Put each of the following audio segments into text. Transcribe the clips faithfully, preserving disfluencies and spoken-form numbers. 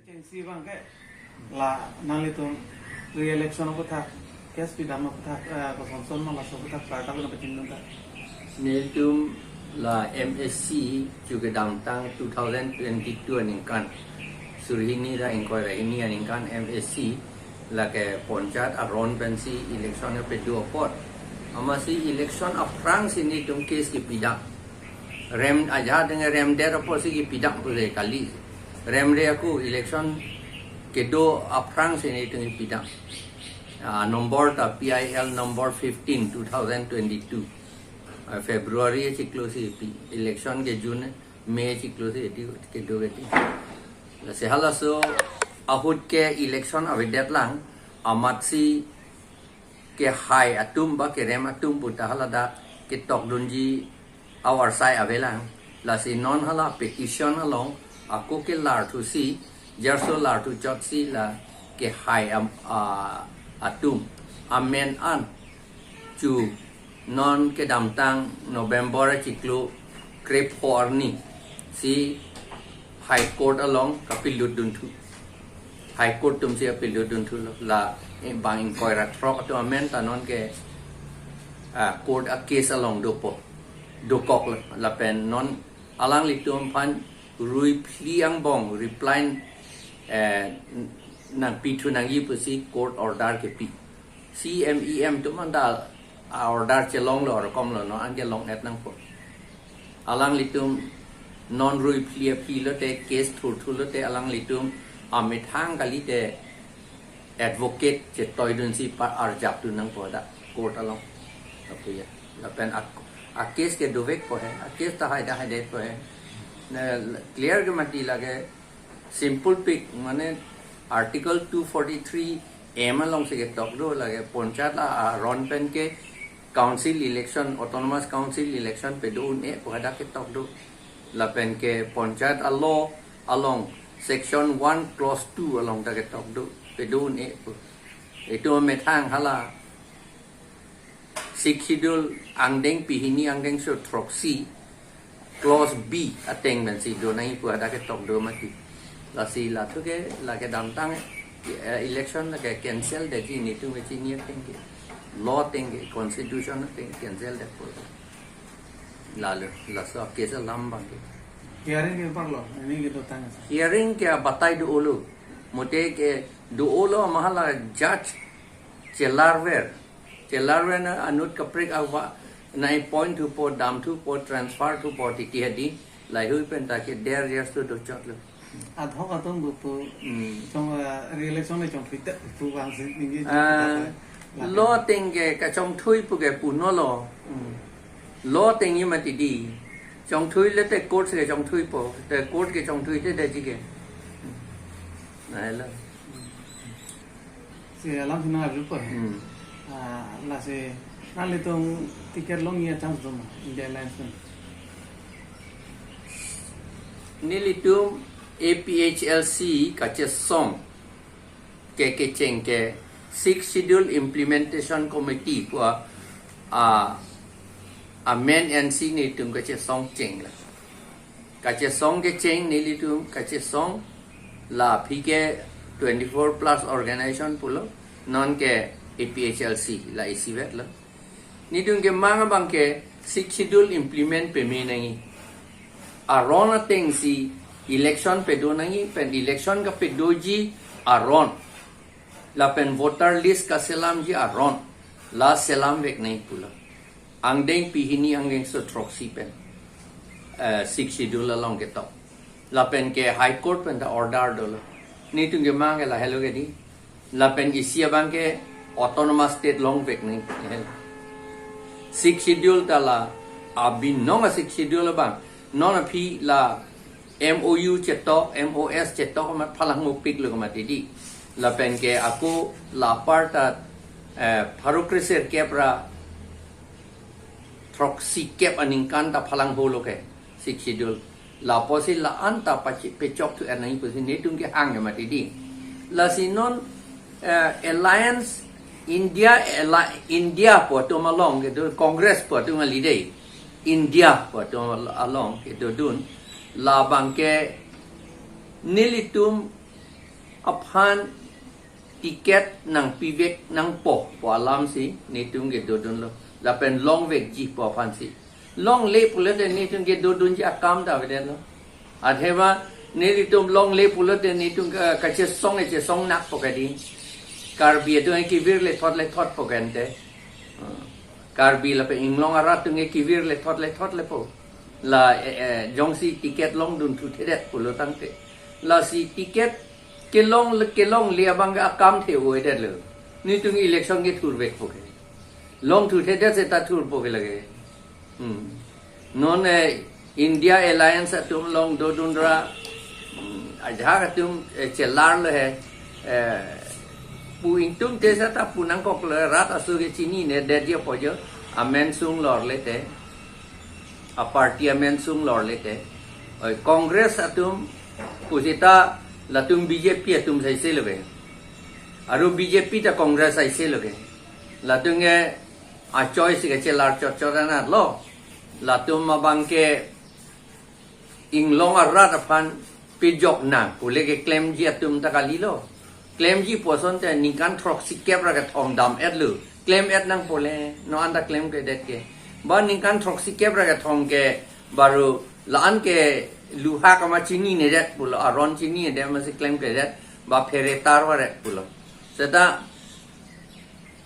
Isi abang ke la nanglitum re-election aputhak, case pidam aputhak, eh, kosonson ma laso aputhak parta ko na pachin nang ta. Nelitum la M A C chu kedamtang two thousand twenty-two aningkan, suri hini ra ingkoi ra hini aningkan M A C lake ponchayat aron pensi election kepedo apot, amatsi election aphrangsi nelitum case kepidam. Rem aja dengan remdet apotsi kepidam pure kali. Remre ako election kedo aphrangsi nelitum kepidam. Ah, number ta P I L number fifteen, two thousand twenty-two. Ah, February achiklo si pi-, election ke June, May achiklo si eti kedo eti. Lasi halaso ahut ke election avedet lang, amatsi kehai atum ba kerem atum puta haladak ketokdunji aorsai avelang. Lasi non hala petition along ako kelar thusi, jarso lar thu chotsi la kehai am-, a-, atum amen an chu non kedamtang November achiklo krepho arni si High Court along kapelut dun thu. High Court atumsi apelut dun thulo. La, eh, bang ingkoi ra throk atum amen ta non ke, ah, court a case along dopo, dokoklo. Lapen non alanglitum aphan rui phli angbong reply, eh, nangpi thu nangji pusi court order kepi. C M E M atum anta a-order chelonglo, rokomlo, non anke long-et nangpo. Alanglitum non rui phli aphi lote, case thurthur lote, alanglitum amethang kalite advocate chetoidunsi pa arjapdun nangpo dak court along. Apuya. Lapen a, a case ke dovekpo he, a case ta haida haidetpo he. Na clear ke mati lake, simple pik, mane Article two forty-three M alongsi ketok do lake, ponchayat la aron pen ke council election, autonomous council election pedo un-e pu hadak ketok do. Lapen ke ponchayat a-law along section one clause two along ta ketok do, pedo un-e pu. Itum amethang hala Sixth Schedule angdeng pihini angdengso throksi clause B ateng pensi do nangji pu hadak ketok do mati. Lasi la thu ke la kedamtang, eh, election la ke cancel detji, nelitum kechini ateng ke, law ateng ke, constitution ateng cancel detpo. Lalo, laso case alam abang ke. Hearing ke parlo, ini ke dotang sa. Hearing ke abatai do-olo. Mate ke do-olo ma hala judge chelarver. Chelarver na anut kaprek ava na appoint thupo, dam thupo, transfer thupo titi hadi. Lahei hui pen ta ke der years to dochotlo. Ad hoc atum bu pu, Hmm. Chong, eh, re-election le chongthui te pu vangsi ningje Ah, jong ta, law ateng ke kachongthui pu ke punolo. Hmm. Law atengji mati di. Chongthui le te court ke chongthuipo. Te court ke chongthui te detji ke. Nai lo. Si alam si nang ajupo he. Hmm. Ah, lasi nanglitum ticket longji a-chance do ma, India Alliance pen? Nelitum A P H L C kachesong ke kecheng ke Sixth Schedule Implementation Committee pu a, a, amen ansi nelitum kachesong cheng la. Kachesong kecheng nelitum kachesong la aphi ke twenty-four plus organization pulo, non ke A P H L C la isivet lo. Nelitum kemang abang ke Sixth Schedule implement peme nangji. Aron atengsi election pedo nangji pen election kapedoji aron, lapen voter list kaselamji aron, la selamvek nangji pulo. Angdeng pihini angdengso throksi pen, eh, Sixth Schedule along ketok. Lapen ke High Court pen ta order dolo. Nelitum kemang ke lahelo ke di. Lapen isi abang ke autonomous state longvek nangji. Sixth Schedule ta la abinong a-Sixth Schedule abang. Non aphi la M O U chetok, M O S chetok amat phalang mopik lo mati di. Lapen ke ako la apar ta, eh, pharo kresirkep ra throksi kep aningkan ta phalang holo ke Sixth Schedule. Lapusi la-an ta pachi-, pechok thu ernai pusi nelitum kehang ke mati di. Lasi non, eh, Alliance India, Alli-, India pu atum along kedo, Congress pu atum kali dei. India pu atum al-, along kedodun. Labang ke nelitum aphan ticket nangpivek nangpo pu alamsi netum kedodunlo. Lapen longvekji pu aphansi. Longle pulote netum kedodunji akam ta avedetlo. Athema nelitum longle pulote netum ka-, kachesong e chesong nakpo kadi. Karbi atum kevir lethot lethotpo kente. Hmm. Karbi lapen inglong arat atum kevir lethot lethot lepo. La, eh, eh, jongsi ticket longdun thuthedet pulo tangte. Lasi ticket kelong, kelongle abang ke akam the-o-edetlo. Netum election kethurvekpo ke. Long thuthedet seta thurpo ke lake. Hmm. Non, eh, India Alliance atum along dodunra, hmm, ajahak atum, eh, chelarlo he, eh, pu ingtum te seta pu nangkoklo, rat aso ke chininedetji apojo, amen sunglorle te, a party amen sunglorle te. Oi, Congress atum pusita latum B J P atum saise lo ke. Aru B J P ta Congress saise lo ke. Latum ke achoi si kachelar chotchot anatlo. Latum abang ke inglong arat aphan pejok nang pule keklemji atum ta kalilo. Klemji pu asonte ningkan throksikep ra kethom dam-etlo. Klem-et nangpo le, non anta klemkledet ke. Ba ningkan throksikep ra kethom ke baru la-an ke luha kama chininedet pulo, aron chininedet masi klemkledet, ba phere tarvaret pulo. Seta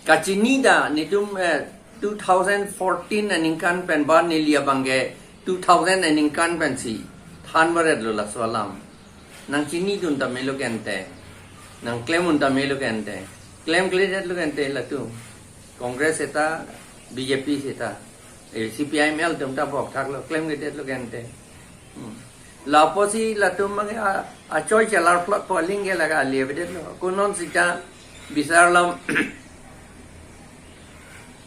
kachini ta netum, eh, two thousand fourteen aningkan pen ba neli abang ke two thousand aningkan pensi thanvaretlo laso alam. Nangchinidun ta melo kente. Nangklemdun ta melo kente. Klemkledetlo kente latum. Congress seta, B J P seta. Eh, C P I M L atum ta bokthaklo, klemkledetlo kente. Hmm. Lapusi latum abang ke a, achoi chelar plot po aling ke lake ali avedetlo. Ko non sita bisar alam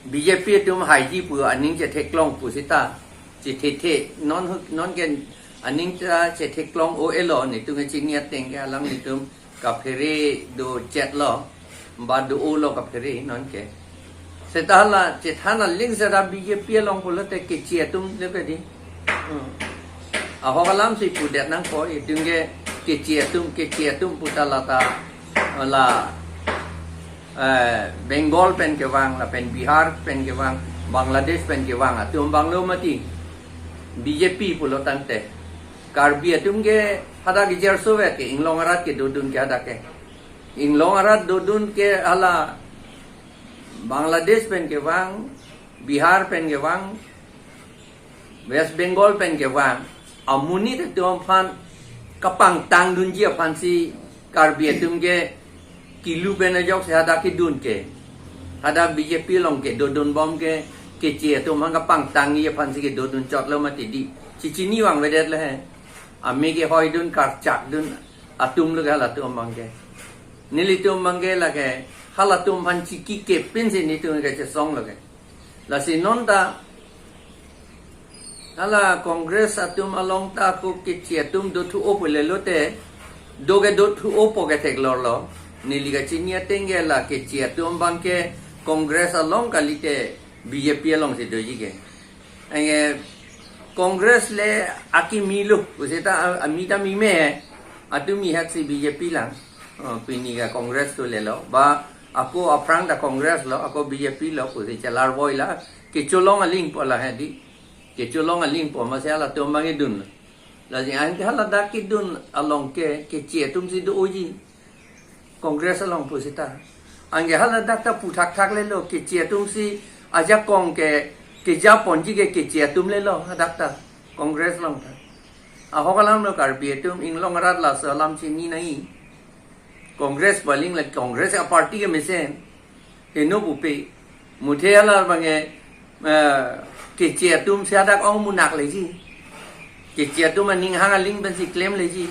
B J P atum haiji pu aning chetheklong pusita. Chethethe, non hu-, non ke aning ta chetheklong-o-elo, netum kechini ateng ke alang netum kaphere dochetlo, ba do-olo kaphere non ke. Seta la chethan aling seta B J P along pulote keche atum le ke di. Hmm. Ahok alamsi pudet nangpo, itum ke keche atum, keche atum puta lata, la, eh, Bengal pen kevang, lapen Bihar pen kevang, Bangladesh pen kevang atum abanglo mati. B J P pulo tangte. Karbi atum ke hadak ijer sove ke, inglong arat kedodun ke hadak ke. Inglong arat dodun ke hala Bangladesh pen kevang, Bihar pen kevang, West Bengal pen kevang, amonit atum aphan kapangtangdunji aphansi Karbi atum ke kilu pen ajoksi hadak kedun ke. Hadak B J P along kedodunbom ke, keche atum aphan kapangtangji aphansi kedodun chotlo mati di. Chechini vangvedetlo he. Ame kehoidun karchakdun atumlo ke halatum abang ke. Nelitum abang ke lake halatum aphan chikikep pensi netum kachesonglo ke. Lasi non ta hala Congress atum along ta ako keche atum dothu-o pulelote, do ke dothu-opo ketheklorlo. Neli kachini ateng ke la keche atum abang ke Congress along kalite B J P alongsi doji ke. Anke Congress le akimi lo, pusita a-, ami ta mime, atum mi haksi B J P lang. Oh, pini ke Congress to lelo. Ba ako aphrang ta Congress lo, ako B J P lo, pusi chelarvoi la. Kecholong aling po la he di. Kecholong aling po masi halatum abang kedun. Lasi anke haladak kedun along ke, keche atumsi do-oji. Congress along pusita. Anke haladak ta puthakthak lelo, keche atumsi ajakong ke, kejaponji ke keche atum lelo, hadak ta. Congress along ta. Ahok alamlo Karbi atum inglong arat laso alam chini nangji. Congress baling la Congress a party kemesen. Heno pupe. Muthe hala abang ke, eh, keche atumsi hadak ong munak leji. Keche atum aning hang aling pensi klemleji.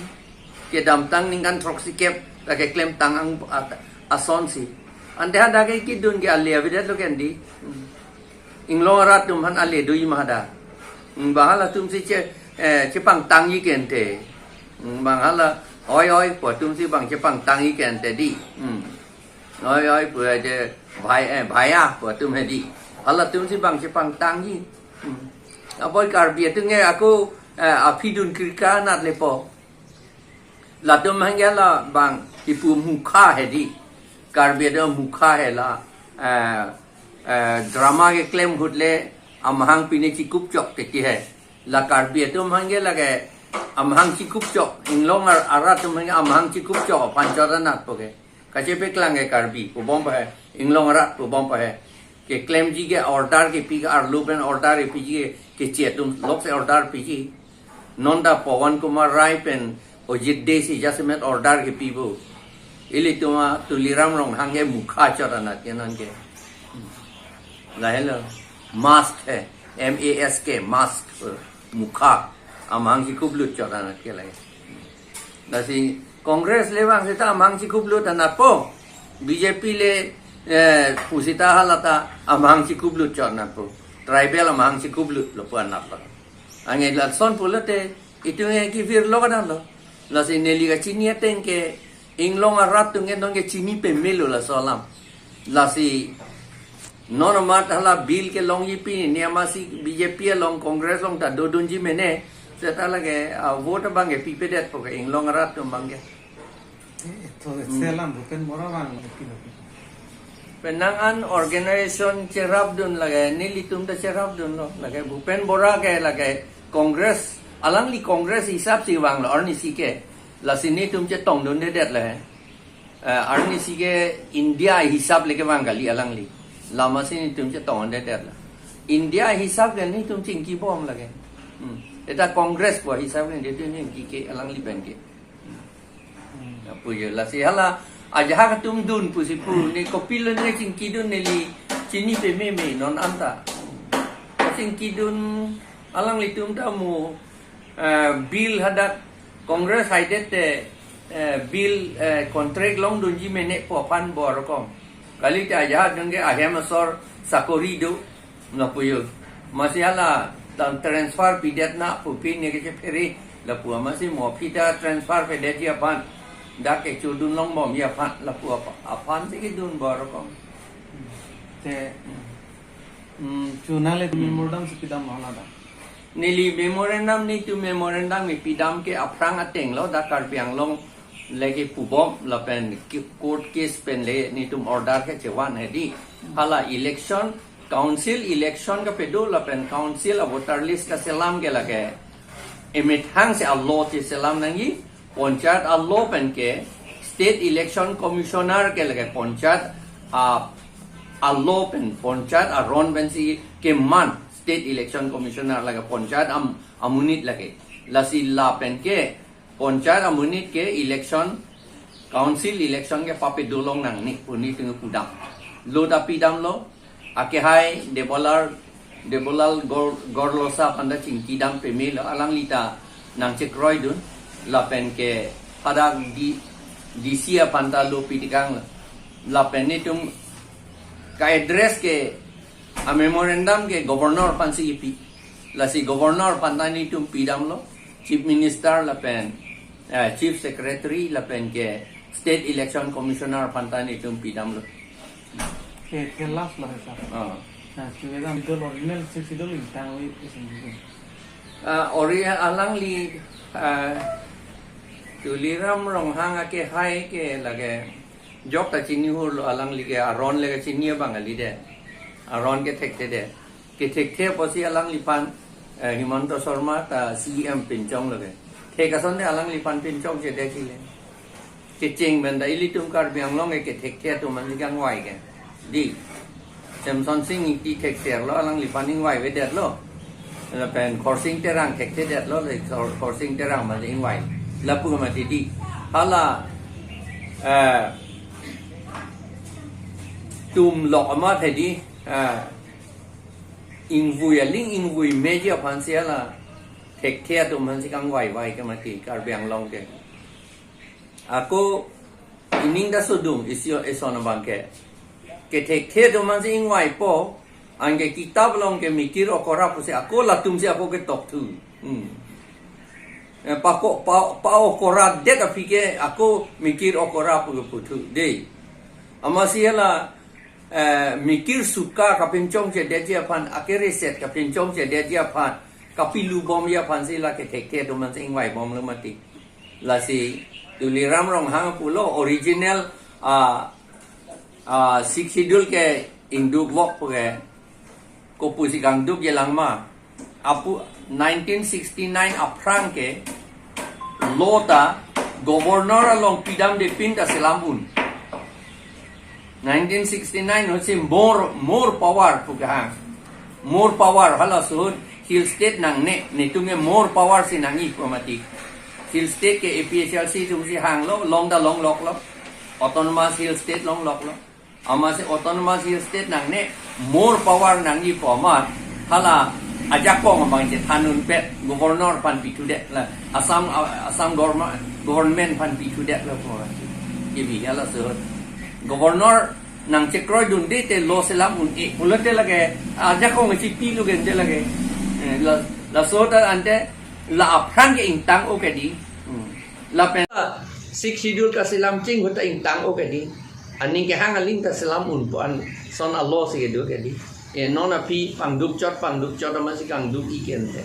Kedamtang ningkan throksikep ta keklemtang ang at-, asonsi. Ante hadak ke kedun ke ale avedetlo kendi. Hmm. Inglong arat atum aphan ale doji ma hadak. Hmm, bang halatumsi che, eh, chepangtangji kente. Hmm, bang hala oi oi pu atumsi bang chepangtangji kente di. Hmm. Oi oi pu aje bhai, eh, bhaiya pu atum he di. Halatumsi bang chepangtangji. Hmm. Apot Karbi atum ke ako, eh, aphidun krika anat lepo. Latum hangge la bang ipu mukha hedi. Karbi atum mukha hela. Eh, eh, drama keklem ahut le amahang pine chikup chok titi he. La Karbi atum hangge lake amahang chikup chok. Inglong ar-, arat atum hangge amahang chikup chok aphan chot anatpo ke. Kachepeklang ke Karbi, pubom pa he, inglong arat pubom pa he. Keklemji ke order kepi ke arlo pen order kepiji ke, keche atum lok se order piji. Non ta Pawan Kumar Rai pen Ojit Dey si jasemet order kepi bo. Ilitum a Tuliram Ronghang ke mukha chot anat ke non ke. Lahelo mask he, M A S K, mask, mukha. Amahang chikuplut chot anat ke lake. Lasi Congress le bang seta amahang chikuplut anatpo. B J P le, eh, pu seta halata amahang chikuplut chot anatpo. Tribal amahang chikuplut lo pu anatpo. Ange lason pulote itum ke kevir lo kadang lo. Lasi neli kachini ateng ke inglong arat atum ke non ke chini pemelo laso alam. Lasi non amat hala bill kelongji pini, ne amatsi B J P along, Congress along ta dodunji mene. Seta lake, ah, vote abang ke pipedetpo ke inglong arat atum abang ke. Eh, to, hmm, selam Bhupen Bora abang, eh, pilo. Penang an organization cherapdun lake, nelitum ta cherapdunlo. Lake Bhupen Bora ke lake Congress, alangli Congress hisap si vanglo, arnisi ke. Lasi netum chetongdundedet le. Eh, arnisi ke India hisap le kevang kali alangli. La amatsi netum chetongdundedet la. India hisap ke netum chingkibom lake. Hmm. Eta Congress pu hisap ke netum chingki ke alangli pen ke. Hmm. Lapu jo, lasi hala ajahak atum dun pusi pu, ne kopilo ne chingkidun, neli chini pememe non anta. Chingkidun alanglitum ta mo, eh, bill hadak Congress haidet te, eh, bill, eh, contract longdunji mene pu aphan bor kom. Kalite ajahak atum ke ahem asor sakori do, lapu jo. Amatsi hala tang transfer pidet na pu, pine kachephere lapu, amatsi mo aphi ta transfer pedetji aphan, dak kechudun longbomji aphan lapu apa-, aphan si kedun bor kom. Te, hmm, chunale, hmm, memorandum si pidam hala da. Neli memorandum, netum memorandum me pidam ke aphrang ateng lo, dak Karbi Anglong lake pubom lapen ki-, court case pen le netum order kechevan hedi. Hala election, council election kapado lapen council avoter list kaselam ke lake emethang si a-law cheselam nangji, panchayat a-law pen ke State Election Commissioner ke lake panchayat a, a-law pen, panchayat aron pensi keman State Election Commissioner lake panchayat am-, amonit lake. Lasi lapen ke panchayat amonit ke election, council election ke papado long nangne pu netum pudam. Lo ta pidamlo, akehai Debolal, Debolal Gor-, Gorlosa aphan ta chingkidam pemelo, alangli ta nangchekroidun, lapen ke hadak D-, D C aphan ta lo pitekanglo. Lapen netum ka-address ke a-memorandum ke governor aphan si kipi. Lasi governor aphan ta netum pidamlo, Chief Minister lapen, eh, Chief Secretary lapen ke State Election Commissioner aphan ta netum pidamlo. Ke, ke last lo, sir. Ah. Nah, sudah itu original six itu lintang wi isin itu. Ah, ori alangli, ah, Tuliram Ronghang akehai ke lake jok ta chini hurlo, alangli ke aron le kachini abang kalidet. Aron ke thekthe det. Kethekthe apotsi alangliphan, eh, Himanta Sarma ta C E M pinchonglo ke. Thek asonte alangliphan pinchongchedetji le. Kecheng pen ta ilitum Karbi Anglong ke kethekthe atum aphan si kangvai ke. Di. Semson Sing Ingti thekserlo, alangliphan ingvai avedetlo. Lapen Khorsing Terang thekthedetlo, le Khor-, Khorsing Terang aphan ingvai. Lapu mati di. Hala, eh, tum lok amat hedi, eh, ingvui aling ingvui meji aphan si hala thekthe atum aphan si kangvaivai ke mati Karbi Anglong ke. Ako ining ta sodung isi ison abang ke. Kethekthe atum aphan si ingvaipo, anke kitap along ke mikir okora pusi ako latum si ako ketokthu. Hmm. Eh, pako, pa, pa okora det aphi ke ako mikir okora pu keputhu. Dei. Amatsi hala, eh, mikir suka kapinchongchedetji aphan, akereset kapinchongchedetji aphan, kapilubomji aphan si la kethekthe atum aphan si ingvaibomlo mati. Lasi Tuliram Ronghang pulo original, ah, ah, Sixth Schedule ke ingduk vok pu ke kopusi kangduk jelang ma. Apu nineteen sixty-nine aphrang ke law ta governor along pidamde pin ta selam un. Nineteen sixty-nine ho si more, more power pu kehang. More power, halaso ahut Hill State nangne, netum ke more power si nangji pu mati. Hill State ke A P H L C atum si hanglo, long ta longloklo. Autonomous Hill State longloklo. Amatsi Autonomous Hill State nangne more power nangji pu amat, hala ajakong abang chethan unpet, governor aphan pithudet la, Assam, Assam government, government aphan pithudet la pu. Ibi halaso ahut governor nangchekroidunde te law selam un-e pulote lake ajakong si pilu gente lake. Eh, la, laso ta ante la aphrang ke ingtang-o ke di. Hmm. Lapen Sixth Schedule kaselam ching ahut ta ingtang-o ke di. Aning kehang aling ta selam un pu an son a-law si kedo ke di. Eh, non aphi pangduk chot, pangduk chot amatsi kangduk-i ke ante.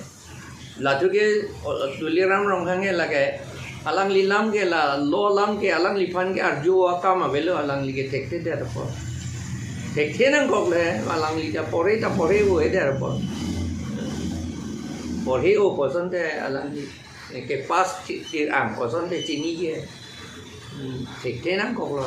Latum ke, o, Tuliram Ronghang ke lake, alangli alam ke la, law alam ke alangliphan ke arju akam avelo, alangli ke thekthedet apot. Thekthe nangkok le, alangli ta porhe ta porhe-o-edet apot. Porhe-o pu asonte alangli ke pass ti-, tir ang pu asonte chini ke. Hmm, thekthe nangkoklo.